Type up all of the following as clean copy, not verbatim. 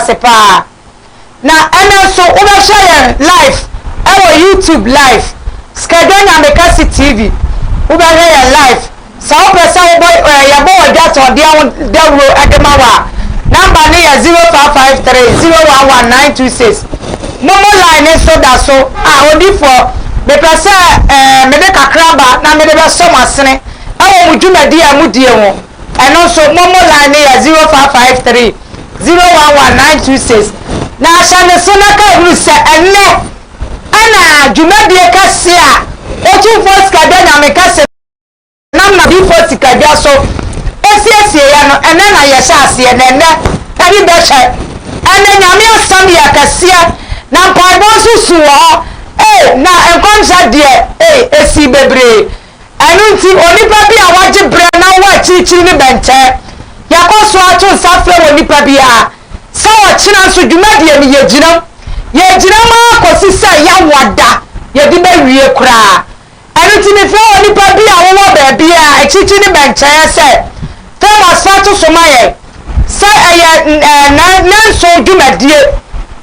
ase paa. Na ɛnɛ nso wobɛhwɛ yɛn live ɛwɔ YouTube live, Sikadwa Nyamekɛse TV. Wobɛhwɛ yɛn live. Sɛ wopɛ sɛ wobɔ ɛɛ yɛbɔ w'adwatɔdeɛ ho dawuro de ma wo a, number no yɛ 0553 011 926. Momo line no nso da so a odifoɔ mepɛ sɛ ɛɛ mede kakra ba na mede bɛsɔ mo asene ɛwɔ mo dwumadie a modie ho. Ɛno nso momo line no yɛ 0553 011 926. Na hyɛ ne so na ka hunu sɛ ɛnnɛ ɛna dwumadie kɛseɛ a Otumfoɔ Sikadwa Nyame kɛse nam n'adiyifoɔ sikadwa so siesieeɛ no, ɛnnɛ na yɛhyɛ aseɛ, na ɛnnɛ ɛde bɛhwɛ. Ɛnnɛ Nyame asɛm yɛ kɛseɛ, na mpaebɔ nso su wɔ hɔ, ei, na nkɔmhyɛ deɛ, ei, ɛsii bebree. Ɛno nti, onipa bi a wagye berɛ na ɔwɔ akyirikyiri no bɛnkyɛ. Yɛkɔ so ara to nsa frɛ onipa biara sɛ ɔkyena nso dwumadie no yɛgyina mu. Yɛgyina mu ara kɔsi sɛ yɛawa da yɛde bɛwie koraa. Ɛno nti mefrɛ onipa bi a wowɔ baabiara, akyirikyiri ne bɛnkyɛeɛ sɛ, Thomas fa to so ma yɛn sɛ ɛyɛ nnanson dwumadie.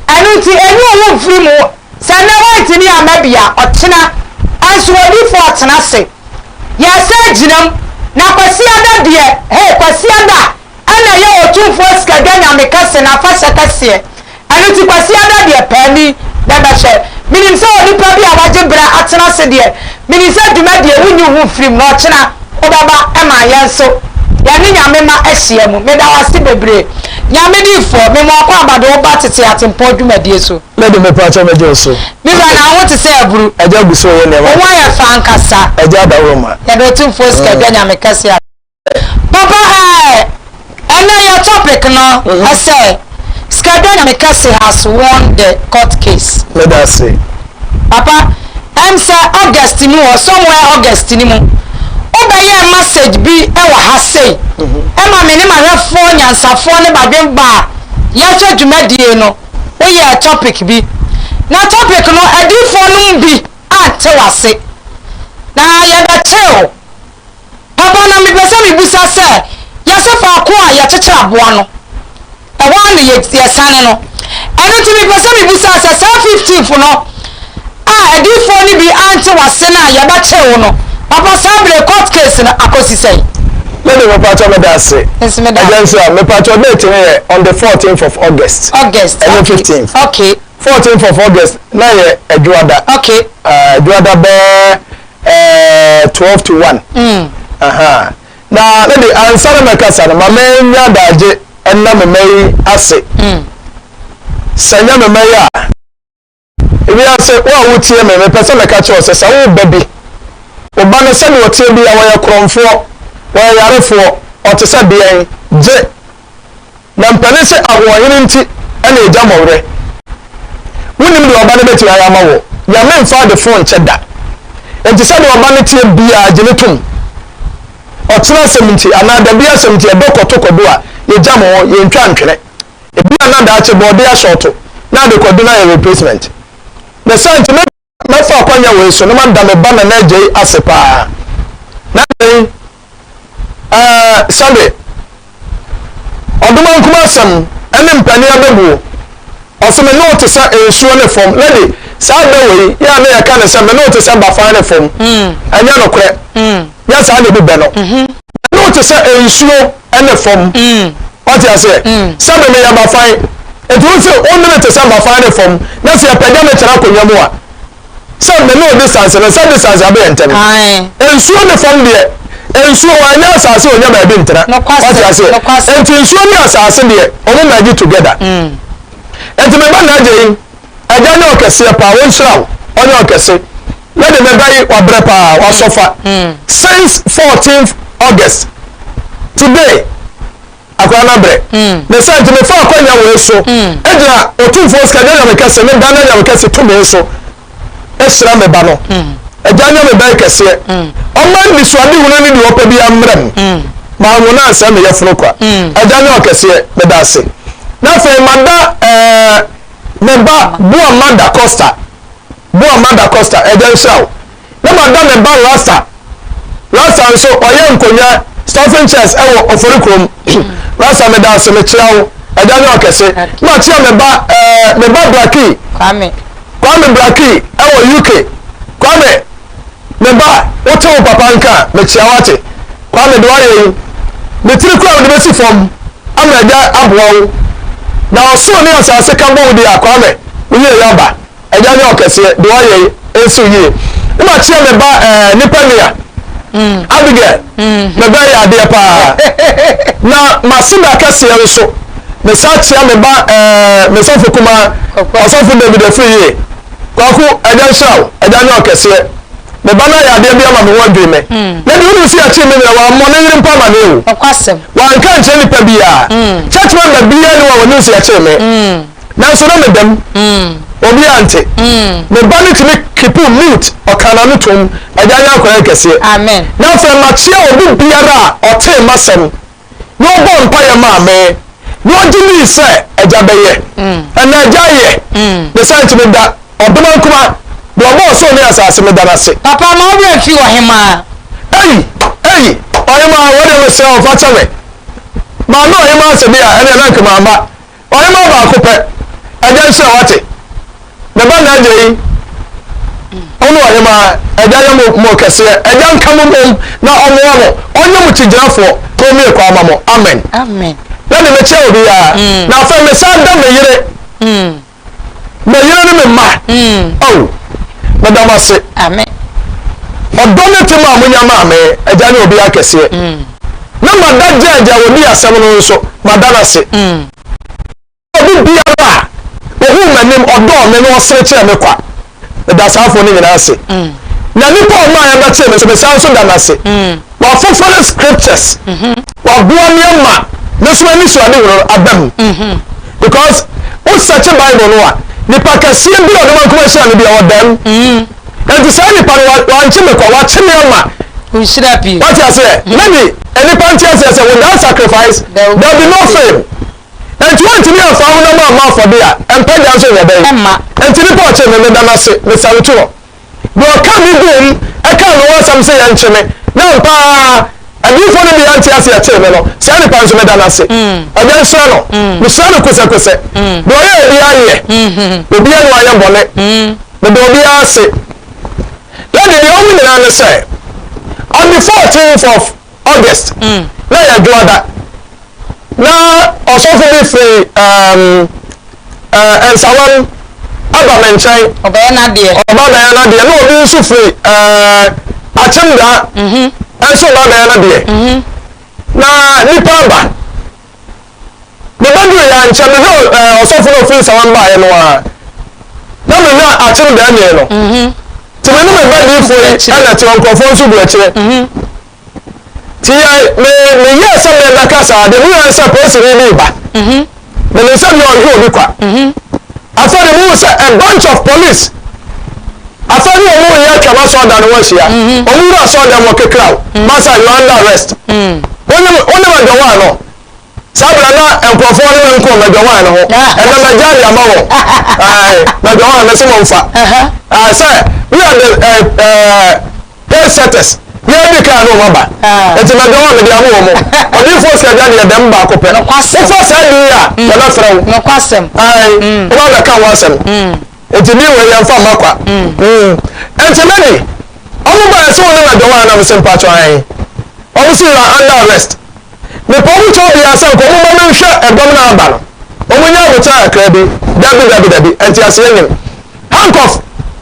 Ɛno nti ɛnyi wo ho mfiri mu. Sɛ nnɛ woantumi amma bi a, ɔkyena nso odiyifoɔ atena ase. Yɛresan agyina mu. Na Kwasiada deɛ, hey, Kwasiada! Ɛna ɛyɛ Otumfoɔ Sikadwa Nyame kɛse no afahyɛ kɛseɛ. Ɛno nti Kwasiada deɛ paani na ɛbɛhwɛ. Menim sɛ onipa bi a wagye berɛ atena ase deɛ, menim sɛ dwumadie wonyi wo ho mfiri mu na ɔkyena wobɛba ma yɛn nso yɛne Nyame mma ahyia mu. Meda wo ase bebree. Nyame difoɔ, me mo akwaaba de wo ba tete atempɔn dwumadie so. Lady mepakyɛw megye wo so. Me wura na wo ho te sɛ aburu. Agya gu so reyɛ nneɛma. Wo ho ayɛ fɛ ankasa. Agya adaworoma. Yɛda Otumfoɔ Sikadwa Nyame kɛse ase. Papa eh, ɛnɛ yɛ topic no ɛsɛ Sikadwa Nyamekɛse has won the court case. Meda ase. Papa, ɛm sɛ August mu hɔ, somewhere August ni mu, wobɛyɛɛ message bi ɛwɔ ha sei, ɛma me ne m'ahwɛfoɔ nyansafoɔ ne badwemba a yɛhwɛ dwumadie no, woyɛɛ topic bi. Na topic no, adiyifoɔ nom bi ante w'ase, na yɛbɛkyee wo. Papa, na mepɛ sɛ mibisa sɛ, yɛse faako a yɛkyekyere aboa no, ɛhɔ ara na yɛsane no. Ɛno nti mepɛ sɛ mibisa sɛ, saa fifteenth no a adiyifoɔ no bi ante w'ase no a yɛbɛkyere wo no, papa, saa bere court case no akosi sɛn? Lady mepakyɛw meda ase. Nso meda Agya ase. nso a mepakyɛw date no yɛ on the 14th of August. August, Ɛnyɛ okay. 15th. Okay. 14th of August na yɛ Adwoada. Okay. Uh, Adwoada bɛɛ eh, 12 to 1. Mm. Aha. Na ne de ansa na mɛkasa no, ma menya adagye ɛna me mma yi ase. Mm. Sɛ nyɛ me mma yi a, ewiase wo a wotie me, mepɛ sɛ mɛka kyerɛ wo sɛ sɛ wo ba bi, wo ba no sɛdeɛ ɔteɛ bi a wɔyɛ korɔmfoɔ, wɔyɛ yarefoɔ, ɔte sɛ deɛn, gye. Na mpanin se ahoɔhene nti na egya mmɔwerɛ. Wonnim deɛ ɔba no bɛtumi ayɛ ama wo. Nyame mfa adefo nkyɛ da. Enti sɛdeɛ ɔba no teɛ biara, gye no tom. Ɔkyena asɛm nti anaa dabi asɛm nti ɛdɔ kɔto kɔdo a, yɛgyam ho, yɛntwa ntwene. Ebia na daakye bɔɔde ahyɔɔto na ade kɔdo no ayɛ replacement. Ne saa nti mɛfa akwanya wei so na mada me ba Nana Agyei ase paa. Na dɛn? Ɛɛ, sɛbe Ɔdomankoma asɛm ne mpanin abɛbuo. Ɔse me ne wo te sɛ nsuo ne fam. Lady, saa bɛ wei, yɛ a na yɛka ne sɛ me ne wo te sɛ bafan ne fam. Ɛnyɛ nokorɛ. Nyɛ saa na ebi bɛ no. Me ne wo te sɛ nsuo ne fam. Wate aseɛ? Sɛbe meyɛ bafan. Nti wo se wo ne me te sɛ bafan ne fam, na sɛ yɛpagya me tra akonnwa mu a, sɛ me ne wo distance no, sɛ distance abɛyɛ ntɛm. Nsuo ne fam deɛ, nsuo wanyɛ asase a ɔnya baabi ntena. Wate aseɛ? Nti nsuo ne asase deɛ, wɔn merge together. Nti me ba Naagya yi, agya nyɛ ɔkɛseɛ paa, wɔnhyira wo, ɔnyɛ ɔkɛse. Lady me ba yi, wabrɛ paa, wasɔfa. Since 14th August, today, Akwadaa no abrɛ. Ne saa nti, mefa akwanya wei so gyina Otumfoɔ Sikadwa Nyame Kɛse ne Ghana Nyame Kɛse tumi so hyira me ba no. Agya nyɛ me ba yi kɛseɛ. Ɔmma anisoadehunu ne deɛ ɔpɛ biara mmra mu. Manwo no ansɛe me yafunu kwa. Agya nyɛ ɔkɛseɛ. Meda ase. Na afei mada eh, me ba Boama Da Costa. Boama Da Costa, Agya nhyira wo. Na mada me ba Rasta. Rasta nso ɔyɛ nkonnwa stuffing chairs ɛwɔ Ofori kurom. Rasta meda ase mekyea wo. Agya nyɛ ɔkɛse. Makyia me ba ɛɛ me ba Braki. Kwame. Kwame Braki ɛwɔ UK. Kwame me ba wote wo papa nka a mekyia wate. Kwame deɛ wayɛ yi me tiri koraa mede bɛsi fam ama agya aboa wo. Na ɔsoro ne asase ka bɔ wo deɛ a Kwame wo yie yɛ aba. Agya nyɛ ɔkɛseɛ, deɛ wayɛ yi nso yie. Ne ma kyerɛ me ba ɛɛ nipa nua mm. Abigail mm. me ba yɛ adeɛ paa na maseda kɛseɛ nso me sa kyerɛ me ba ɛɛ me sɔfo kuma ɔsɔfo David afiri yie kwaku agya nhyira wo agya nyɛ ɔkɛseɛ me ba no ayɛ adeɛ bi ama me ho adwiri me mm. na deɛ wonim sɛ yɛkyee me nyina wammɔ ne yere mpo ama ne o wanka nkyerɛ nipa biara mm. church member biara ne wa wɔnim sɛ yɛkyee me mm. Nanso na meda mu. Obiara nte. Me ba no tumi keepoo mute, ɔkaa n'ano toom. Agya nyɛ akwadaa kɛseɛ. Amen. Na afei makyea obi biara a ɔtee m'asɛm na ɔbɔɔ mpaeɛ maa me na ɔgye dii sɛ Agya bɛyɛ. Ɛnnɛ Agya ayɛ. Ne saa nti meda Ɔdomankoma, deɛ ɔbɔɔ ɔsoro ne asase, meda no ase. Papa ma wo werɛ mfiri ɔhemaa. Ei! Ei! Ɔhemaa, wo deɛ mesrɛ wo fa kyɛ me. Maame ɔhemaa sɛ bi a ɛnneɛ na anka mamma. Ɔhemaa baako pɛ, Agya nhyira wo ate. Me ba Nadia yi, wo ne ɔhemaa, Agya nyɛ mo mo kɛseɛ, Agya nka mo mmom na ɔmmoa mo, ɔnyɛ mo kyigyinafoɔ na ɔmmue kwan ma mo. Amen. Amen. Na de mekyɛ obiara. Mm. Na afei mesan da me yere. Mm. Me yere ne me mma. Mm. Oh, meda mo ase. Amen. Ɔdɔ ne tema a monya maa me, Agya ne obiara kɛseɛ. Mm. Na mada judge a wɔdi asɛm no nso, mada no ase. Mm. Obi biara a ohuu m'anim, ɔdɔɔ me na ɔsere kyerɛɛ me kwa, meda saa afoɔ no nyinaa ase. Mm. Na nipa a ɔmaa yɛbɛkyee me nso, mesan nso da no ase. Mm. Wafoforo scriptures. Mm-hmm. Waboa me ama me nso m'anisoadehunu no aba mu. Mm-hmm. Because wo search Bible no a, nipa kɛseɛ bi a ɔde mankoma ahyira no bi a ɔda mu. Mm. Enti saa nipa no wankye me kwa, wakye me ama. Nhyira pii. Wate aseɛ? Mm. Maybe nnipa nte aseɛ sɛ without sacrifice there will be no fame. Enti wontumi amfa honam amma afɔde a, mpagya nso nyɛ dɛn? Ɛmma. Enti nipa ɔkye me, meda no ase, mesalutu no. Deɛ ɔka me guom kaa me ho asɛm sɛ yɛnkye me, na ampa ara adiyifoɔ no bi ante aseɛ kyee me no, saa nipa nso meda no ase. Agya nhyira no. Mehyira no kosɛkosɛ. Deɛ ɔyɛɛ biara yɛ. Obiara nni hɔ a ɔyɛ bɔne. Meda obiara ase. Lady, deɛ ɛwɔ mu nyinaa ne sɛ, on the 14th of August, na yɛ Dwoada, na ɔsɔfo bi firi um, uh, Nsawam aba me nkyɛn. Ɔbɛyɛ n'adeɛ. Ɔba bɛyɛ n'adeɛ. Na obi nso firi uh, Akyemdaa nso ba bɛyɛ n'adeɛ. Na nipa aba. Mebɛduru yɛ ankyɛ mehwɛ eh, ɔsɔfo no ɔfiri Nsawam baeɛ no ara na mehwɛ Akyemdaa nie no. Nti me ne me ba diifoɔ yi ɛna te hɔ, nkurɔfoɔ nso gu akyire. Nti yɛ me meyɛɛ sɛ mebɛka saa deɛ meyɛɛ ne sɛ polisini bi reba. Menim sɛ deɛ ɔhwɛ obi kwa. Afei de mehu sɛ a bunch of police afei ne wɔn reyɛ atwa m'asɔredan no ho ahyia. Wɔn wura asɔredan mu ɔkekraw. Masa you are under arrest. Wonim wonim adwawaa no. Saa berɛ na nkurɔfoɔ ne me nko madwawan no ho. Ɛnɛ magya de ama wɔn. Ae, madwawan no se momfa. Ae, sɛ we are the uh, uh, pace setters. Yɛn di kan no wɔn aba. Nti madwawan mede ama wɔn. Odiyifoɔ Sikagya deɛ dɛm baako pɛ. Wofa saa din yi a, yɛbɛfrɛ wo. Nokwasɛm. Ae, woba bɛka ho asɛm. Nti din wei yɛmfa mma kwa. Nti lady, wɔn baeɛ sɛ wɔn ne madwawan na mese mpakyɛ ae. Wɔn se you are under arrest. Mepɛ ɔmo kyɛw biaa sɛ nka ɔmo ma me nhwɛ ɛdɔm no a aba no. Ɔmo nya aboterɛ kakra bi. Dabi dabi dabi, nteaseɛ nnim. Handcuff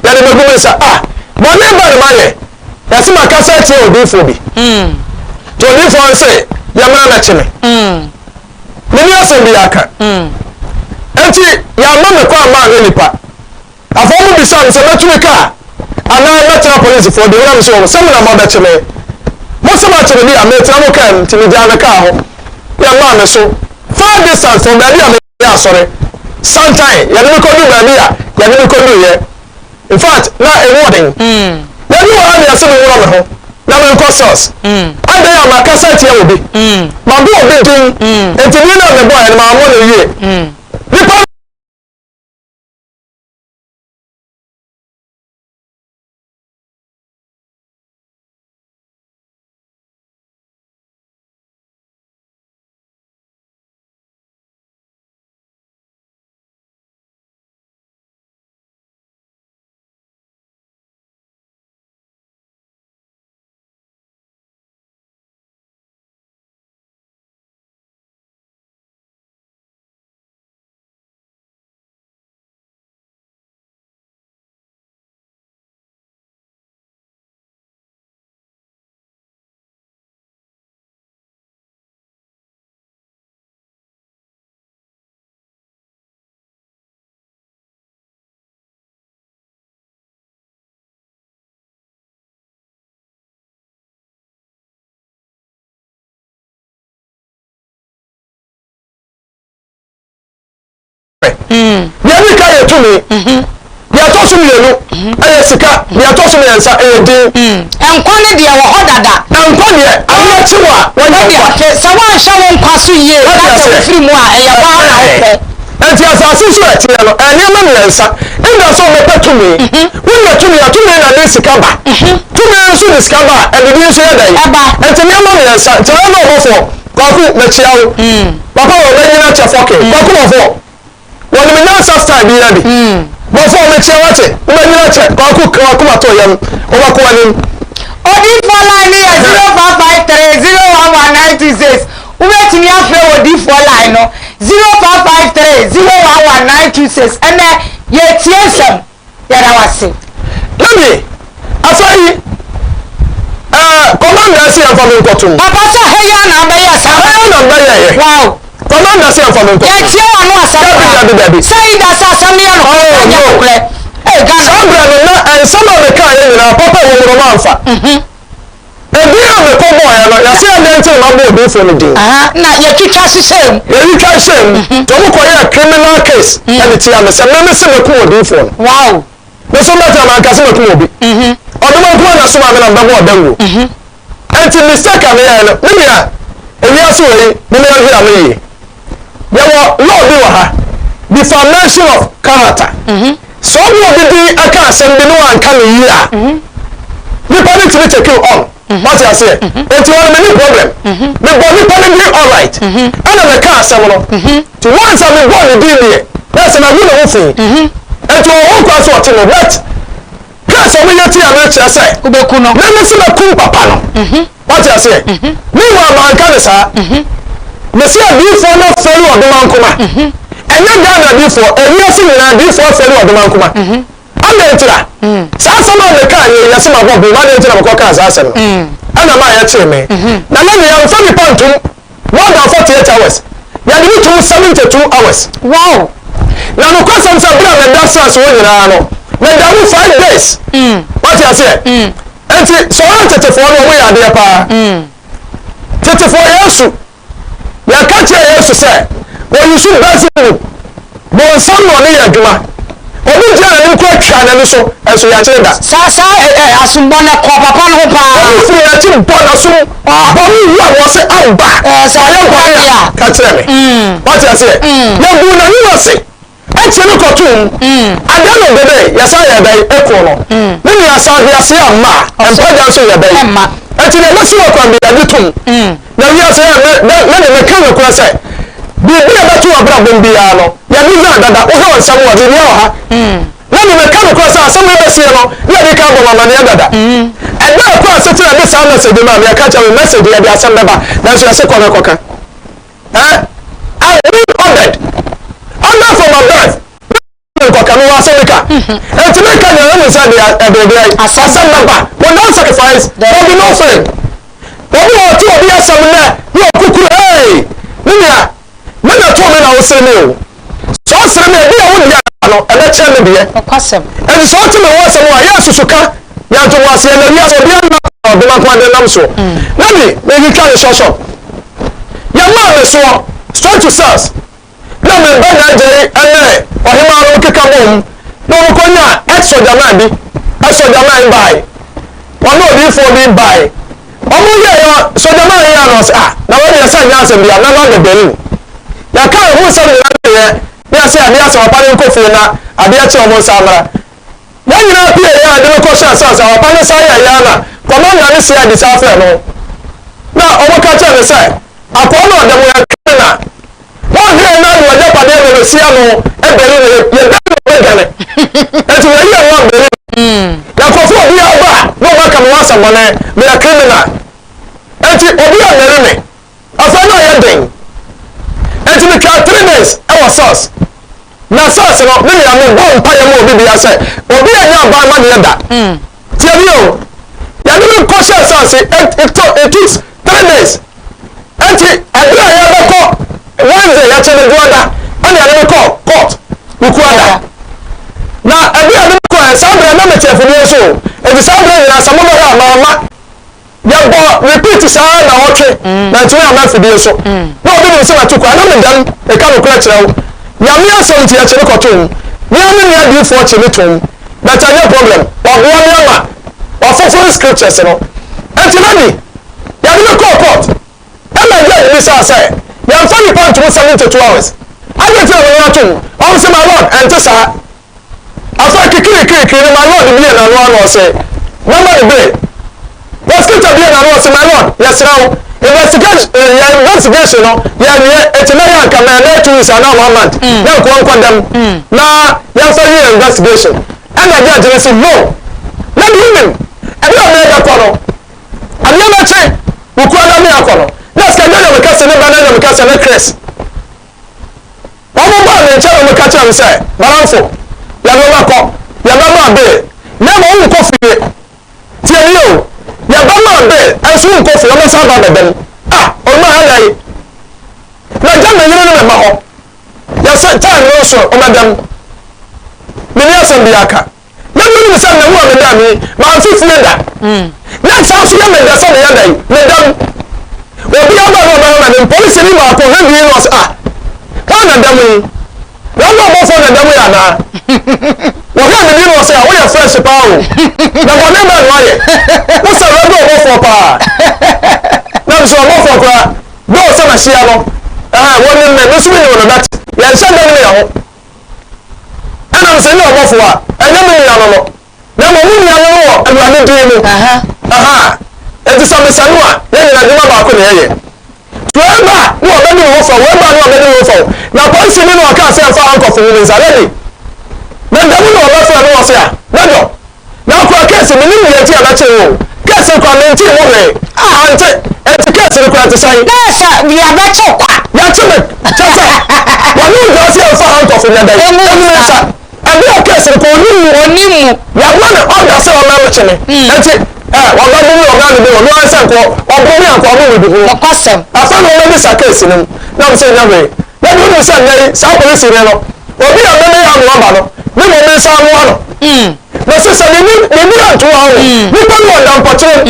yɛde bɛgu me nsa. Ah! Bɔne bɛn na mayɛ? Yɛse makasa atia odiyifoɔ bi. Nti odiyifoɔ no se yɛmmra mmɛkye me. Menni asɛm biaa ka. Enti yɛamma me kwan manhwɛ nnipa. Afei wɔbisaa me sɛ mɛtumi kaa anaa mɛtena polisifoɔ deɛ mu na mese wɔn sɛ mo na moabɛkye me. Mose moakye me deɛ a, metena mo kaa mu nti megyaa me kaa hɔ na ɛmaa me so far distance from baabi a meyɛ asɔre. Santan yɛde me kɔduu baabi a yɛde me kɔduiɛ. In fact, na ɛmu ɔden. Yɛduu hɔ ara na yɛse menworɔ me ho na menkɔ cells. Adɛn a makasa atia obi? Mabɔ obi din nti din no a mebɔeɛ no mammɔ no yie. Nipa Deɛ ɛdi kan yɛ tumi. Deɛ ɛtɔ so mmienu ɛyɛ sika. Deɛ ɛtɔ so mmiɛnsa ɛyɛ din. Nkwa no deɛ wɔ hɔ dada. Nkwa deɛ adeɛ kye wo a wanya nkwa. Sɛ woanhwɛ wo nkwa so yie na sɛ wofiri mu a ɛyɛ hɔ ara na wokɔ. Nti asase so ɛteɛ no nneɛma mmiɛnsa nna sɛ wobɛpɛ tumi. Wonya tumi a tumi na de sika ba. Tumi nso de sika ba a ɛde din nso yɛ dɛn? Ɛba. Nti nneɛma mmiɛnsa nti ɔyɛ na ɔbɔfoɔ. Kwaku mɛkyia wo. Papa wɔ bɛnyina kyɛ fɔke. Kwaku bɔfoɔ. Wɔnim nyansa style bi yɛ bi. Bɔfoɔ mɛkyia wate. Wobɛnyina kyɛ. Kwaku ka wakoma to yam. Wobɛkɔ w'anim. Odiyifoɔ line no yɛ 0553 011 926. Wobɛtumi afrɛ wɔ odiyifoɔ line no 0553 011 926. Ɛnɛ yɛretie nsɛm. Yɛda wo ase. Mami, afei, ɛɛ, commander se yɛmfa me nkɔto mu. Papa sɛ ha yi ara na abɛyɛ saa. Ha yi ara na mbɛyɛeɛ. Wow. Commander se yɛmfa me nkɔto mu. Yɛtie w'ano asɛm Dabi, paa. dabi, dabi. Sɛ yi da sɛ asɛm no yɛ nokorɛ Oh, anaa ɛnyɛ no. nokorɛ. Ee, Ghana. Saa berɛ no na nsɛm a mekaeɛ nyinaa, papa wɔ mu no mamfa. Edin a mekɔbɔeɛ no, yɛse adɛn nti na mabɔ odiyifoɔ no din? Aha, na yɛtwitwa hyehyɛɛ mu. Yɛtwitwa hyɛɛ mu. Nti wɔkɔyɛɛ criminal case de tia me sɛ me mese makum odiyifoɔ no. Wow. Me nso mɛtena manka sɛ makum obi. Ɔdoma nko ara na somaa me na mebɛbɔ ɔdawuro. Nti mistake a meyɛɛ no, me nua, ewiase wei, me nua hwɛ a me yie. Yɛwɔ law bi wɔ ha, defamation of character. Sɛ ɔne obi din aka asɛm bi na wanka no yie a, nipa no tumi take you on. Wate aseɛ? Nti ɔno menni problem. Mebɔ nipa no din alright. Ɛna meka asɛm no. Nti once a mebɔɔ ne din deɛ, na ɛsɛ magu ne ho fi. Nti ɔwɔ ho kwan sɛ ɔte me but case a wɔyɛ tia no kyerɛ sɛ Wobɛku no. me me se mɛkum papa no. Wate aseɛ? Meanwhile manka no saa. Mese adiyifoɔ no afɛre ɔdomankoma. Ɛnyɛ Ghana adiyifoɔ, ewiase nyinaa adiyifoɔ afɛre ɔdomankoma. Adɛn ntira? Saa asɛm a mekaa yɛ yɛse mabɔ bem, adɛn nti na mekɔ kaa saa asɛm no? Ɛna maa yɛkyee me. Na na nea mfa nipa ntom more than 48 hours. Yɛde me tom 72 hours. Wow! Na nokwasɛm sɛ bere a meda cells hɔ nyinaa no, meda mu 5 days. Wate aseɛ? Enti sɛ ɔyɛ tetefoɔ no, wɔyɛ adeɛ paa. Tetefoɔ Yesu, yɛka kyerɛ Yesu sɛ wɔyi so Beelzebub, bonsam na ɔne yɛ adwuma. Obi gyina n'anim kora twa n'ani so, nso yɛakyere da. Saa saa ɛ ɛ asombɔ no kɔ papa no ho paa. Obi firi n'akyi bɔ n'asom, bɔ no wu a wɔse aba, Ɛɛ sɛ ɔyɛ ɔyɛ bɔne bɔne a, a. ka kyerɛ me. Wate aseɛ? Yɛbuu n'anim ase. Akyire no kɔtoo mu. At the end of the day, yɛsan yɛɛ dɛn? Ekoo no. Me nua, sɛ ahweaseɛ amma a, mpagya nso yɛ dɛn? Enti deɛ ɛbɛsi wɔ kwan biara, gye tom. Na wiase yɛ, me, me, me de meka nokorɛ sɛ, biribi a ɛbɛto w'abrabɔ mu biara no, yɛ design dada. Wohwɛ wo nsam a, biribiara wɔ ha. Na me meka nokorɛ sɛ, asɛm yi bɛsiɛ no, na yɛde kan abɔ me amaneɛ dada. Ɛda a ɛkɔɔ asekyerɛ a ɛde saa message yi maa me, yɛka kyerɛ me, message, yɛde asɛm bɛba, nanso yɛse kɔ na kɔka. Eh, I been ordered. Order from above. Nkɔka mi wɔ asɛm bi ka. Eti mi ka nyɛ ɛmu sɛ de ɛde de asɛm bɛba. Without sacrifice, there will be no fame. Obi wɔ ɔte obi asɛm nɛ ne ɔkukuru hey, me nua, me na to me na wosere me o. Sɛ ɔsere me ebi a wo deɛ no ɛbɛkyɛn me deɛ. Eti sɛ ɔte me ho asɛm a yɛ susu ka yɛ ntoboaseɛ na wiase obi anna ɔdoma nko ade nam soɔ. Na mi, metwitwa ne shɔshɔ. Yɛmaa me soɔ, straight to cells, na me ba n'agya yi ne ɔhemaa no keka boom na wɔkɔnyaa ex-sogyaman bi, ex-sogyaman yi bae, ɔne odiyifoɔ bi bae. Wɔn yɛɛ sogyaman yi a na ɔsɛ ah, na wɔn deɛ sɛ nyɛ asɛm bi a, mɛba abɛbɛn mu. Yɛka ɛho nsɛm nyinaa wieɛ, ne yɛsɛ adeɛ asɛ papa no nkɔ fie na adeɛ kye wɔn nsa mmra. Yɛn nyinaa pue yɛ a de no kɔhyɛɛ cells a papa no san yɛɛ yɛ a na commander no CID san frɛɛ no na wɔn ka kyerɛɛ no sɛ akoa no ɔda mu yɛ twɛn na wɔnhwɛɛ na ne w'agyapadeɛ na bɛsi ano ɛbɛri no yɛ bɛri no bɛdwane nti wɔyi yɛn ho abɛri no yɛkɔfo obi aba a na wɔn aka me ho asɛmmɔne meyɛ criminal nti obi a mɛri me afei na ɔyɛ den nti metwaa 3 days ɛwɔ cells. Na SARS no, me nua, mebɔ mpaeɛ ma obi biara sɛ, obi annya aban amaneɛ da. Tie me o, yɛde me kɔhyɛɛ SARS, it, it, took, it took 3 days. Enti, ɛberɛ a yɛbɛkɔ Wednesday, yɛkyɛ no Duada, ɛna yɛde me kɔɔ court, Wukuada. Na ɛberɛ a yɛde me kɔɛ, saa berɛ na mete afidie so o. Enti saa berɛ nyinaa, sɛ mobɛhwɛ a, mamma. Yɛbɔ repeat saa nnawɔtwe na ntumi amma afidie so. Na obi nim sɛ matu kwan na meda mu meka nokorɛ kyerɛ wo. Nyame asɛm nti yɛkye no kɔto mu. Me ara me nua diifoɔ kye me toom but ɛnyɛ problem waboa me ama wafoforo scriptures no. Ɛnti lady yɛde me kɔɔ court ɛna judge bisaa sɛ yɛmfa nipa ntom 72 hours adɛn nti na wɔne atom? Ɔmo se my lord ɛnte saa. Afei kikirikirikiri no my lord bue n'ano ano ɔse mɛma no bail. Prosecutor bue n'ano ɔse my lord yɛsrɛ wo investigation yɛn investigation no yɛnwie eti mɛyɛ anka mɛyɛ bɛyɛ 2 weeks anaa one month na nkoa nkɔ dɛm na yɛmfa wie investigation. Ɛna judge no se no na deɛ wonim ɛberɛ a merebɛkɔ no adeɛ bɛkye wo kura na me akɔ no na sika nyɛ nyame kɛse ne ba na nyame kɛse ne Chris. Wɔbaa me nkyɛn na wɔka kyerɛɛ me sɛ, M'adamfo, yɛde wo bɛkɔ. Yɛbɛma wo bail, na mmom wonkɔ fie. Tie me yie o, yɛbɛma wo bail, nso wonkɔ fie, wobɛsan aba abɛda mu. Ah, Onua ɛnnɛ yi, magya me yere ne me mma hɔ. Yɛse time no nso wobɛda mu. Menni asɛm biara ka. Na menim sɛ me ho a meda mu yi, mamfe fie da. Na saa nso yɛ me dɛ sɛ meyɛ dɛn? Meda mu. Obiara ba na ɔbɛhwɛ m'anim. Polisini baako hwɛ dii na ɔse, ah, hwan na da mu yi? Wɔn a ɔbɔfoɔ na da mu yi anaa? Wɔhwɛɛ me din na ɔse, ah, woyɛ fresh paa o. Na bɔne bɛn na woayɛ? Wosɛ wɛdɔ ɔbɔfoɔ paa. Na mesɛ ɔbɔfoɔ koraa, dɔɔ sɛ mahyia no, ɛɛ, wɔnim me, me nso menim no, but yɛnhyɛ da nim yɛn ho. Ɛna mesɛ nyɛ ɔbɔfoɔ a, ɛnyɛ me nua no no, na mmom mo nua no no wɔ Awurade din mu. Aha. Enti sɛ mesɛ no a, yɛn nyinaa adwuma baako na yɛyɛ. So wei ba a, ne wɔbɛdi wo ho fɛw, wei ba a, ne wɔbɛdi wo ho fɛw. Na polisini no ɔkaa sɛ mfa handcuff ngu me nsa, lady. Na da mu na wɔbɛfrɛ no wɔse a, Major, Na koraa case menim deɛ nti a bɛkyee wo o. Case no koraa mentee mu hwee. Ah ante, enti case no koraa ɛte sɛn? Na sɛ yɛabɛkye wo kwa. Yɛakye me, kyerɛ sɛ wɔne wo gyina sɛ yɛmfa handcuff nyɛ dɛn? Ɛngu Ɛngu me nsa. nsa. Ɛberɛ a case no koraa ɔnim mu. Ɔnim mu. Yɛama no order sɛ ɔmmra mmɛkye me. Enti eh, waba bi ne ɔbra ne bi ɔno ara sɛ nkɔ, ɔboro me anka ɔmo me bi ho. Nokwasɛm. Afei na wɔmmɛbisa case no mu. Na mesɛ nyɛ hwee. Na deɛ wonim sɛ nnɛ yi saa polisini no, obi a me meyɛ amoa ba no, me mmom me nsa amoa no. Mese sɛ menni menni anto hɔ o, nnipa no wɔ dampɔkyerem.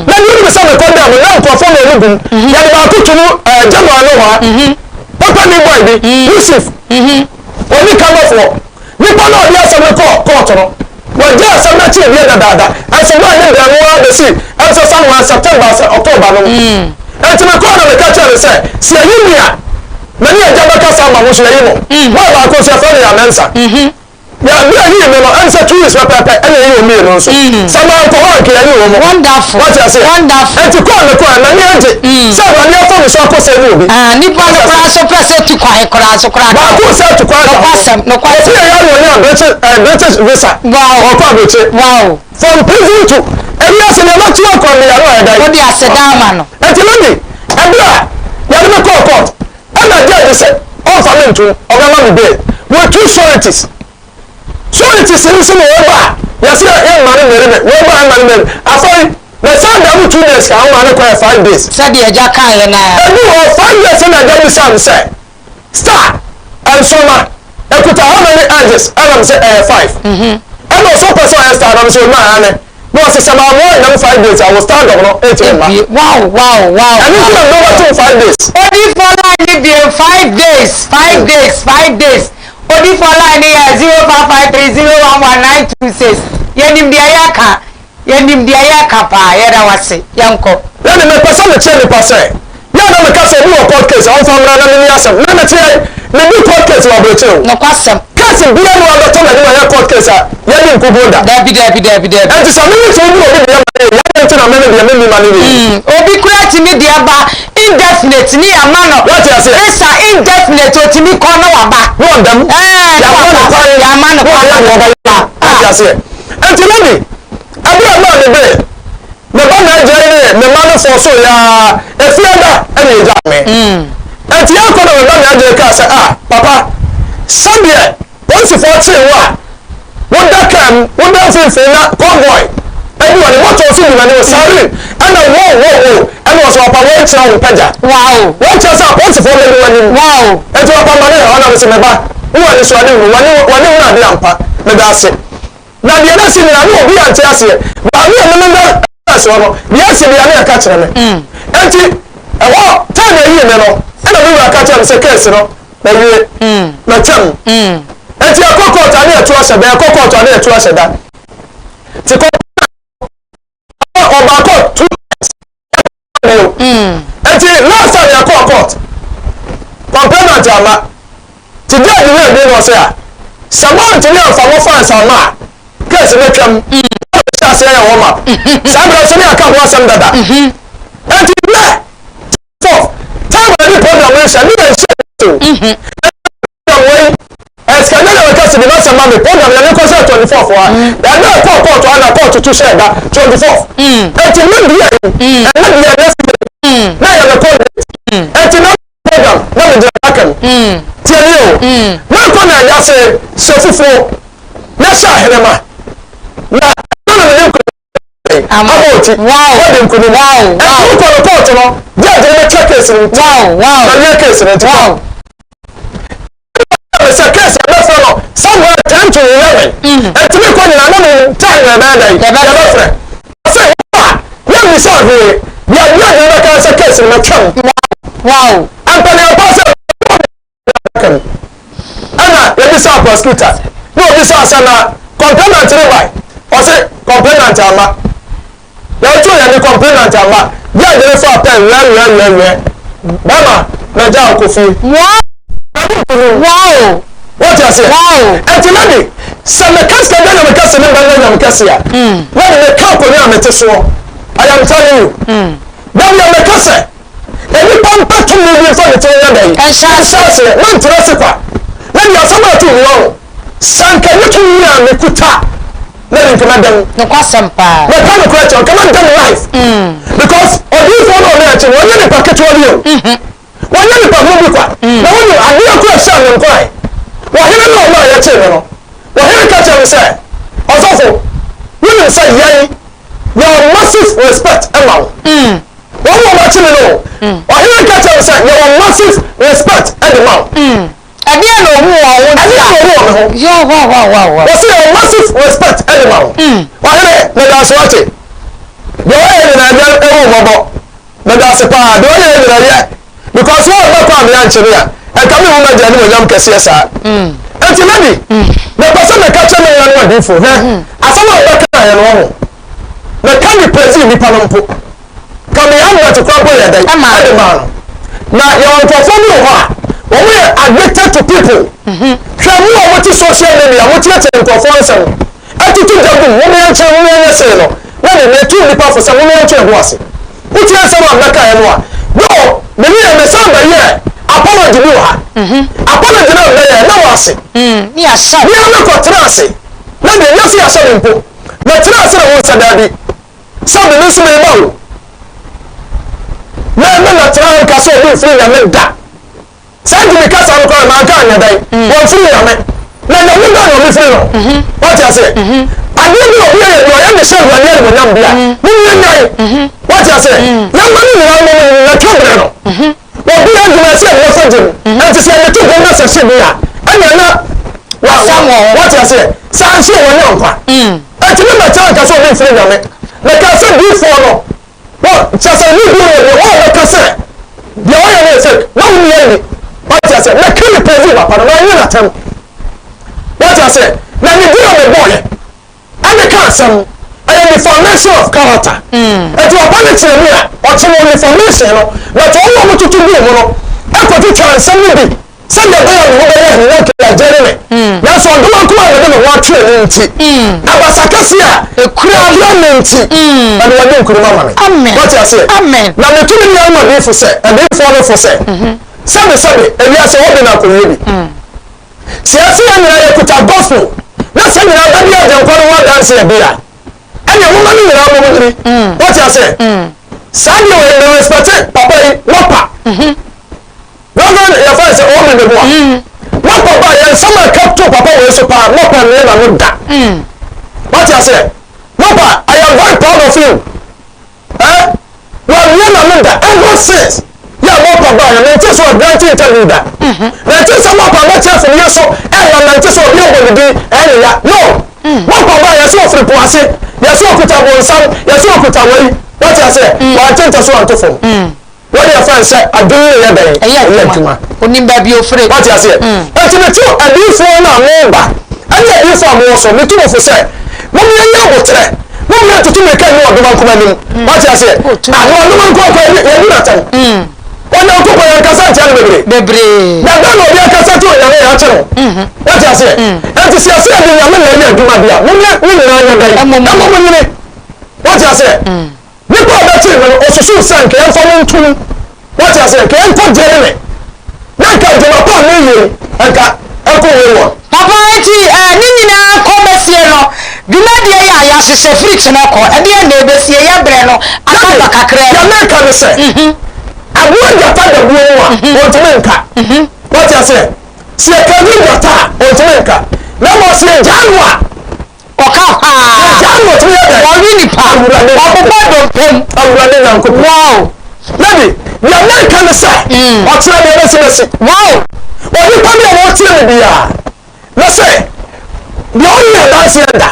Na deɛ wonim sɛ mekɔ dam no, na nkurɔfoɔ mmienu gum. Yɛde baako to mu ɛɛ January nohoa, papa ni boy bi, Yusuf, ɔne Kanofoɔ. Nipa no a ɔde asɛm no kɔɔ kɔɔto no, Wɔgyaa asɛm no akyiri deɛ dadaada, nso bere a ne da no ara bɛsii nso somewhere September sɛ October no mu. Enti mekɔɔ na meka kyerɛɛ no sɛ, sɛ yɛyi me a, me ne agya bɛkasa ama mo nso yɛayi mo. Boy baako nso yɛfrɛ no Yaw Mensah. Yɛ bere a yiyii me no, ɛne sɛ 2 weeks pɛpɛɛpɛ ɛna yɛyii wɔn mmienu nso. Sɛ mankɔ hɔ a anka yɛanyi wɔn. Wonderful. Wate aseɛ? Wonderful. Enti kɔ a mekɔɛ, m'ani agye sɛ Awurade afa me so akɔ sɛ ne obi. Ah, nipa no koraa nso pɛ sɛ tu kwan koraa nso koraa ka ho. Baako sɛ tu kwan ka ho. Nokwasɛm, nokwasɛm. Obi a yare ɔnya British, eh, British visa. Wow. Ɔkɔ aburokyi. Wow. From prison to ewiase nea ɛbɛto akɔ no yare ɔyɛ dɛn. Wode aseda ama no. Enti lady, ɛberɛ a yɛde me kɔɔ court, ɛna judge sɛ ɔmfa me ntom, ɔbɛma me bail with two sureties. Sureties no nso na wɔba a, yɛse yɛmma no mmeri me, wɔba a ɛmma no mmeri me. Afei, mesan da mu 2 days ka ho maa no kɔyɛ 5 days. Sɛdeɛ agya kaeɛ no ara. Ɛduu hɔ 5 days na agya bisaa me sɛ, Star, nsoromma, ɛkuta how many edges? Ɛna mese ɛyɛ 5. Ɛna ɔse wopɛ sɛ ɔyɛ star? Na mese ɔma aane. Na ɔse sɛ mammoa nna mu 5 days a, wo stardom no ntumi mma. Ebie, wow, wow, wow, Ɛno nti na wow. mede wo bɛto 5 days. Odiyifoɔ line no biem 5 days, 5 days, 5 days. Odiyifoɔ line no yɛ 0553011926. Yɛnim deɛ yɛreka, yɛnim deɛ yɛreka paa. Yɛda wo ase. Yɛnkɔ. Ɛne mepɛ sɛ mekyerɛ nnipa sɛ, yɛ a na meka sɛ obi wɔ court case a ɔmfa mmra na menni asɛm. Me meteɛ yi, menni court case wɔ aburokyire o. Nokwasɛm. Case biara nni hɔ a ɛbɛtɔ m'anim a ɛyɛ court case a yɛadi nkoguo da. Dabi, dabi, dabi, dabi. Enti sɛ me metumi bu obi deɛ ma no yɛ yie, adɛn nti na me me deɛ menni ma no nyɛ yie? Obi koraa tumi deɛ ba indefinite ne yɛama no Woate aseɛ? visa indefinite, otumi kɔ na waba. Na ɔda mu. Ɛɛ, na Yɛama no waba. kwan. Yɛama no Na kwan wayɛ na deɛ ɔbɛyɛ. waba. Woate aseɛ? Enti lady, ɛberɛ a ɛmaa me bail, Me ba na agya yi ne me mma no fɔɔ so yɛ ara, Efiada na egyaa me. Enti yɛrekɔ na me ba na agya yi kaa sɛ, Ah, papa, sɛdeɛ polisifoɔ kyee wo a woda kaa mu, woda mfimfini na convoy adi w'anim, motor nso di w'anim, siren, ɛna wow, wow, wow, ɛna wɔsɛ papa wɔnkyerɛ wo mpagya. Wow. Wɔnkyerɛ sɛ apolisifoɔ bɛdi w'anim. Wow. Enti papa ma ne hɔ na mese, me ba, wowɔ anisoadehunu, w'ani, w'ani hunu adeɛ ampa, meda ase. Na deɛ na asi nyinaa, na obiara nte aseɛ. Maame a me ne no da soɔ no, deɛ asi biara na ɛka kyerɛ me. Enti, ɛhɔ, time a ɛyii me no, ɛna me wura ka kyerɛɛ me sɛ case no, mawie. Matwam. Enti yɛkɔ court a ne yɛto ahyɛ da, yɛkɔ court a ne yɛto ahyɛ da. Ti kɔ ɔba court two times bio. Enti last time yɛkɔɔ court, complainant amma. Ti judge no adi na ɔsɛ a, sɛ moantumi amfa mo fines amma a, case no twam. Hyɛ aseɛ yɛ warm up. Saa berɛ nso ne yɛaka ho asɛm dada. Enti nnɛ, fourth, time a yɛde program no hyɛ, ne yɛnhyɛ o. Program wei, ɛsika nyɛ na meka sɛ bi n'asɛm ma me program yɛde kɔ sɛ 24 fo a ɛna ɛkɔ court a na court to hyɛ da 24. Eti ne deɛ ɛne deɛ ɛnyɛ sɛ na yɛ me kɔ date. Eti na program na me gyina adaka mu. Tie ni o, na nkɔ na ɛyɛ ase hyɛ fufuo na hyɛ ahenema na ɛna na me ne nkɔ ama ɔti wɔde nkunim. Ɛti wokɔ no court no, judge no bɛtwa case no nti na wie case no nti kɔ. Sɛ case ɛbɛfrɛ no somewhere 10 to 11, ɛtumi kɔ nyina na me time na ɛbɛyɛ dɛn yɛbɛfrɛ sɛ hɔ a yɛmmisa hwee deɛ judge no bɛka sɛ case no mɛtwam. Mpanimfoɔ sɛ kan ɛna yɛbisa prosecutor na obisa sɛ na complainant ne bae, ɔse complainant ama yɛto yɛ ne complainant ama. Judge ne fa pen wɛwɛwɛwɛ bɛma na gya akɔ fie. Wɔte aseɛ? Ɛnti na de sɛ meka sɛ bɛ na meka sɛ ne ba na nyam kɛse a na de meka akonnwa a mete soɔ. I am telling you, dabi a meka sɛ nnipa mpɛ tumi bi mfa ne tiri nyɛ dɛn ɛnhyɛ aseɛ na ntena ase kwa na deɛ asɛm a ɛto mu ho sɛ nka nyɛ tumi a mekuta na de nkama dɛm. Nokwasɛm paa. Meka nokorɛ kyerɛ nkama dɛm life because odiyifoɔ no ɔne akyi no ɔnyɛ nipa ketewa bi o, wɔnyɛ nipa ho bi kwa. Na wonim adeɛ koro ɛhyɛ me nkoran, wɔhene no ɔma a yɛkyee me no, wɔhene ka kyerɛ me sɛ, ɔsɔfo, wonim sɛ yɛn yɛwɔ massive respect ma wo. Wɔn a wɔakye me no, ɔhene ka kyerɛ me sɛ yɛwɔ massive respect de ma wo. Ɛdeɛ na ɔhu wɔ wo nti a. Ɛdeɛ na ɔhu wɔ me ho. Yo wa wa wa wa. Wɔsi yɛwɔ massive respect de ma wo. Ɔhene, meda ase wate. Deɛ ɔyɛ nyinaa deɛ ɛhu mmɔbɔ. Meda ase paa. Deɛ ɔyɛ nyinaa yɛ. Because wɔn a bɛkɔ a me ankye me a, ɛnka me hu m'agya animuonyam kɛseɛ saa. Enti lady, mepɛ sɛ meka kyerɛ me nuanom adiyifoɔ, hwɛ, asɛm a wɔbɛkaeɛ no, wɔho. Meka de praise nnipa no mpo. Ka me advert koraa mpo yɛ dɛn ɛde maa no. Na yɛwɔ nkurɔfoɔ bi wɔ hɔ a, wɔn yɛ addicted to people. Hwɛ mo a mote social media, motiatia nkurɔfoɔ nsɛm, ɛtutu gya gum, mom yɛnkyerɛ, mom yɛnyɛ sei no, na de metu nnipa fo sɛ mom yɛntwe yɛn ho ase. Wotie nsɛm a mɛkaeɛ no a, though me ne yɛ mesan bɛyɛɛ apology bi wɔ ha. Apology no a mebɛyɛɛ, na wɔ ase. Ne yɛahyɛ wo. Me ara mekɔtena ase, na deɛ nyɛ sɛ yɛahyɛ me mpo, mɛtena ase na wɔn sɛ daabi. Sɛ me nso meba o. Na me na tena nka sɛ obi mfiri Nyame da. Saa nti meka saa no koraa manka anyɛ dɛn. Wɔmfiri Nyame. Na Nyame bɛn na obi firi no? Wate aseɛ? Adeɛ bi a obi ayɛ bi ɔyɛ de hyɛ Awurade animuonyam bi a, monyɛ nyan. Wate aseɛ? Yɛmma ne nyinaa mmom nnɛtwa berɛ no. Obi adwuma ɛsɛ yɛde bɛfa gyem. Ɛnti sɛ yɛde to dwom na sɛ hye bi a, ɛnna na Asɛm wɔ hɔ. Wate aseɛ? Sɛ anhye a wɔnyɛ nkwa. Ɛnti me mɛkyerɛ nka sɛ obi mfiri Nyame. Mɛka sɛ diifoɔ no, wɔ, kyerɛ sɛ ne bi wɔ deɛ wɔn a bɛka sɛ deɛ ɔyɛ no yɛ fake, na wo nni anni. Wate aseɛ? Mɛka ne praise papa no, manyɛ no atɛm. Wate aseɛ? Na ne din a mebɔɔyɛ. Ɛne ka asɛm. Ɛyɛ defamation of character. Ɛti papa no kyerɛ me a, ɔkye no defamation no, but wɔn a wɔtoto guu mu no ɛkɔtwitwa nsɛm no bi sɛdeɛ ɛbɛyɛ a me ho bɛyɛ ahi na nka yɛagyɛre me. Nanso ɔdom nko a mede me ho atwere no nti, abasa kɛseɛ a ɛkura me nti, ɛde wɔde nkunim ama me. Wate aseɛ? Na metu me nuanom adiifo sɛ, adiifoɔ no fo sɛ, sɛbesɛbe, ewiase hɔ bi na akɔwie bi. Sɛ yɛse yɛn nyinaa yɛkuta gospel na sɛ nyinaa bɛdi Agyenkwa no ho adanseɛ bi a, ɛneɛ momma ne nyinaa mmom nyini. Wote aseɛ? Saa deɛ wei, me respecte papa yi, Mapa. Reverend yɛfrɛ no sɛ Omi Meboa. Mapa ba yɛn nsɛm a ɛka to papa wei so paa, Mapa mmie n'ano da. Wote aseɛ? Mapa, I am very proud of you. Eh? Wamia n'ano da ever since yɛ a Mɔpa baeɛ. Mente sɛ ɔgrante interview da. Mente sɛ Mɔpa bɛkyerɛ afidie so ɛna mente sɛ obi abɔ ne din ɛyɛ ne ya. No! Mɔpa baeɛ yɛse ɔfiri po ase, yɛse ɔkuta bonsam, yɛse ɔkuta wei. Wate aseɛ? Wante ntɛso anto fam. Wɔde yɛfa no sɛ adwene no yɛ dɛn? Ɛyɛ adwuma. Onim baabi ofire. Wate aseɛ? Enti metu adiyifoɔ no a moreba ne adiyifoɔ a mowɔ so, metu mo fo sɛ, mommyɛ aboterɛ, mommyɛ ntutu mmirika nni ɔdomankoma anim. Wate aseɛ? Ah, na ɔdomankoma koraa, yɛdi no atɛm. Onyankopɔn, yɛnkasa ntia no bebree. Bebree. Da bɛn na obi akasa tia Onyame a yɛakye no? Wate aseɛ? Enti sɛ yɛse yɛde Nyame na ɛyɛ adwuma de a, mommyɛ ne nyinaa nyɛ dɛn? Ɛmmɔ mo nyini. Wate aseɛ? Nipa a ɔbɛkyere me no, ɔsusuw sɛ anka yɛmfa no nto mu. Woate aseɛ? Anka yɛnkɔ gyere me. Na anka adwuma pa a mereyɛ yi, anka ɛnkɔ wei wɔn. Papa, enti eh, ne nyinaa kɔ bɛsie no, dwumadie yi a yɛahyehyɛ firi kyena kɔ, ɛdeɛn na ɛbɛsie? Yɛ berɛ no aka ba kakraa bi. Deɛ mereka ne sɛ, aboa gyata da buo mu a, ɔntumi nka. Woate aseɛ? Sɛ yɛkari gyata a, ɔntumi nka. Na mmom sɛ yɛgyaa no a, Ɔka paa. Yɛgyaa no ɔtumi yɛ dɛn? Ɔwe nipa. Awurade. Ɔbobɔ dompe mu. Awurade Nyankopɔn. Wow. Lady, deɛ meka ne sɛ, ɔkyerɛ deɛ bɛsi bɛsi. Wow. Onipa bi a wɔtie me biara, na sɛ deɛ ɔnni adanseɛ da,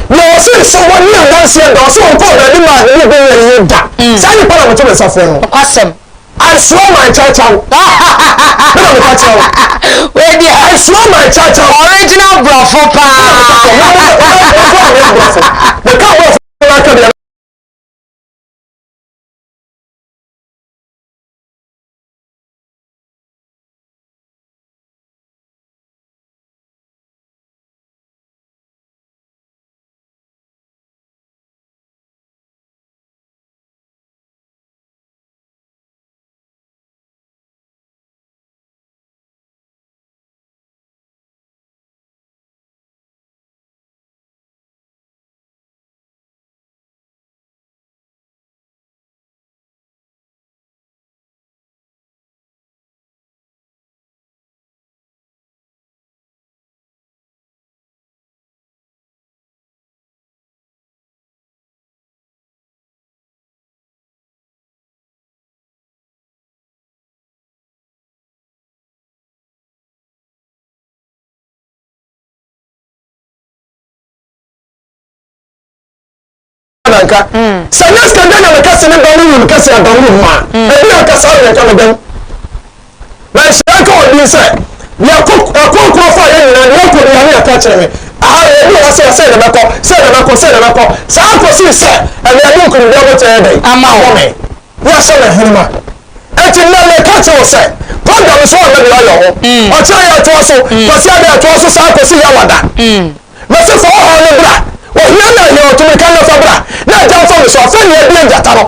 deɛ ɔse sɛ wɔnni adanseɛ da, ɔse ɔnkɔɔ baabi maa ne bi nyɛ yie da, saa nipa na meto me nsa frɛ no. Nokwasɛm. I swear my kyawkyaw. Me na meka kyerɛ wo. Wei deɛ. I swear my kyawkyaw. Original borɔfo paa. Meka borɔfo na aka deɛ. Nka sɛ nyɛ sika dɛn na meka se ne ba no wum kɛse adaworo mu a ebi anka saa deɛ nka mebɛn na nhyira nka wɔ din sɛ deɛ ɛkɔ ɛkɔ fa yɛ nyinaa deɛ ɛkɔ deɛ ne yɛka kyerɛ me aha yɛ bi wɔ sɛ sɛ na mɛkɔ sɛ na mɛkɔ sɛ na mɛkɔ saa kɔsi sɛ ɛnɛ ɛde nkunimdi abɔkyɛ yɛ dɛn Ama wo. me Woahyɛ me henema. Enti nnɛ meka kyerɛ wo sɛ, program so a mɛde ayɛ ho. Ɔkyena yɛtoa so, Kwasiada yɛtoa so saa kɔsi Yawada. Mese fa wo haw no bra. Ohia na ahia ɔto mirika nnɛ fa bra. Na agya mfa me so. Afei na yɛabue gyata no.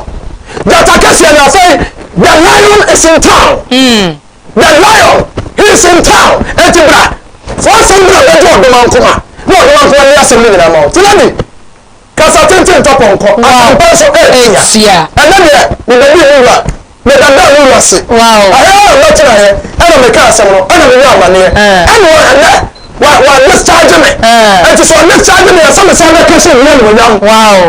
Gyata kɛseɛ no afei, the lion is in town. The lion, he is in town. Enti bra. Fa w'asɛm bra bɛgye ɔdomankoma. Na ɔdomankoma nni asɛm no nyinaa ma wo. Tilani. Kasa tenten ntɔ pɔnkɔ, asɛmpa nso ɛretia. Ɛnnɛ deɛ, mebɛdii me wura, mebɛdaa me wura ase. Ɛha ara na mɛtenaeɛ, ɛna mekaa asɛm no, ɛna menyaa amaneɛ. Ɛna ɛnnɛ, wa, wa discharge me. Enti sɛ ɔdischarge me a, sɛ mesan bɛka sɛ owura animuonyam.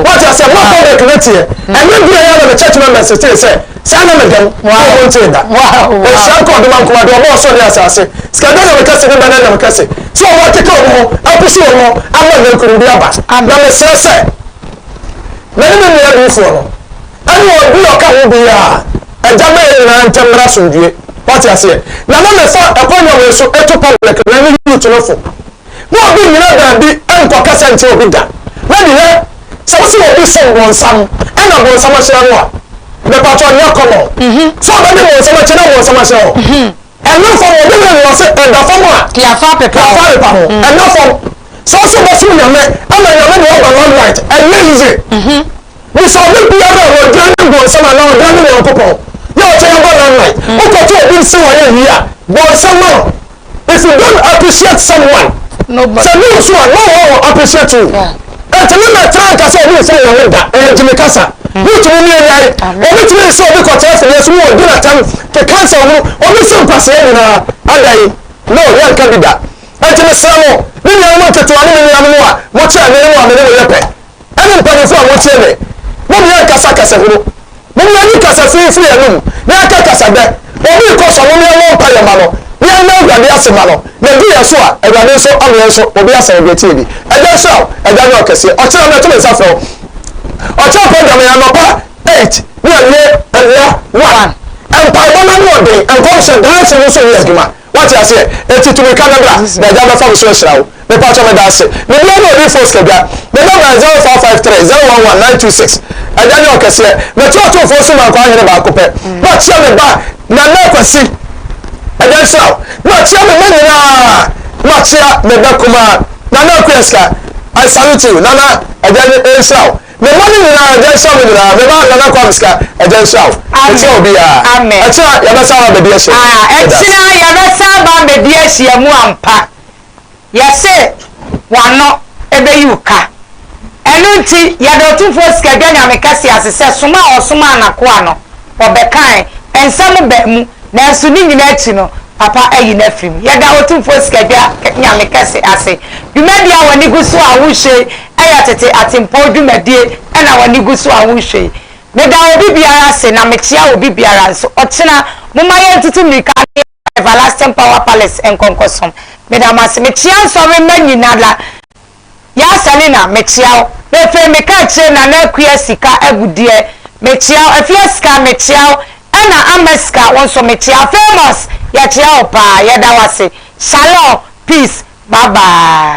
Wate aseɛ? Ma public no teɛ. Ɛnnɛ duru yi ara na me church members tee sɛ, saa na meda mu, na wɔn ntee da. Nhyira nka Ɔdomankoma, deɛ ɔbɔɔ ɔsoro ne asase. Sikadwa Nyame kɛse ne bɛnɛ Nyame kɛse. Sɛ wɔn akeka wɔn ho apusu wɔn ho ama nnɛ nkonimdi aba. Na mesrɛ sɛ, me ne me nua adiyifoɔ no, ɛne obi a ɔka ho biara, Agya ma yɛn nyinaa ntɛm mmra asomdwoeɛ. Wate aseɛ? Na na mefa ɛkwan wei so to public no ne youth no fo. Ma obi nnyina baabi nkɔkasa ntia obi da. Na deɛ sɛ wose obi som bonsam ɛna bonsam ahyira no a, mepakyɛw nyɛ common. Sɛ ɔbɛde bonsam akyi na bonsam ahyira hɔ. Ɛna fam obi ne wɔ se ɛda fam a. Yafa apepa ho. Yafa apepa ho. Ɛna fam. Sɛ ɔsɛ ɔbɛsom Nyame ama Nyame de ɔba limelight, ɛnyɛ easy. Bisa obi biara a ɔdwan ne bonsam anaa ɔdwan ne Nyankopɔn na ɔkyɛ yɛba limelight. Wokɔto obi nse wayɛ yie a, bonsam ma no. If you don't appreciate someone, sɛ ne nso a, no one will appreciate you. Enti me mɛtra nka sɛ obi nsom Nyame da, ɛyɛ gyimi kasa. Wotumi ne anyae, obi tumi nsɛ obi kɔtena afidie so mu ɔdi n'atam, keka nsɛm hunu, obi se nkwasea nyinaa, adɛn? No, yɛnka bi da. Enti mesrɛ mo, me nuanom nketewa ne me nuanom a mokyɛ me ne mo a me ne mo yɛ pɛ, ɛne mpanyimfo a motie me, mom yɛnkasa kasa hunu. Mom yɛnyi kasa fi mfiri yɛn anom, na yɛnka kasa dɛ. Obi rekɔ so a, mom yɛmmɔ mpaeɛ mma no, na yɛnna Awurade ase mma no, na ɛduru yɛn so a, Awurade nso ama yɛn nso obi asan obi atie bi. Agya nhyira wo, Agya nyɛ wo kɛseɛ. Ɔkyena mɛto me nsa frɛ wo. Ɔkyena program yɛ anɔpa 8 ne awie awia 1. Mpaebɔ no ano ɔden, nkɔmhyɛ, daakye no nso yɛ adwuma. Wate aseɛ? Enti tu mirika na bra, na Agya bɛfa me so ahyira wo. Mepakyɛ meda ase. Me din ne Odiyifoɔ Sikadwa. Me nɔmba yɛ 0553 011 926. Agya nyɛ ɔkɛseɛ. Mete Otumfoɔ Sumankwaa Hene baako pɛ. Makyia me ba Nana Kwasi. Agya nhyira wo. Makyia me mma nyinaa. Makyia me ba kumaa Nana Akua Sika. I salute you Nana. Agya nhyira wo. Me mma no nyinaa, Agya nhyira mo nyinaa. Me ba Nana Kwame Sika, Agya nhyira wo. Mekyia obiara. Amen. Ɛkyena yɛbɛsan aba abɛdi ahyia mu. Ah, ɛkyena yɛbɛsan aba abɛdi ahyia mu ampa. Yɛse w'ano ɛbɛyi wo ka. Ɛno nti, yɛda Otumfoɔ Sikadwa Nyame kɛse ase sɛ soma a ɔsomaa n'akoa no, ɔbɛkae. Nsɛm baa mu, nanso ne nyinaa akyi no, Papa ayi no afiri mu. Yɛda Otumfoɔ Sikadwa Nyame kɛse ase. Dwumadie a w'ani gu so a worehwɛ yi yɛ tete atempɔn dwumadie na w'ani gu so a worehwɛ yi. Meda obi biara ase na mekyea obi biara nso. Ɔkyena, momma yɛntutu mmirika na yɛnkɔ Everlasting Power Palace nkɔnkɔsom. Meda mo ase. Mekyea nsɔremma nyinara. Yaa Selina, mekyea wo. Mefei meka akyire Nana Akua Sika agudeɛ, mekyea wo. Afia Sika, mekyea wo. Ɛna Ama Sika, wo nso mekyea wo. Famous, yɛkyea wo paa. Yɛda wo ase. Shalom, peace, bye bye.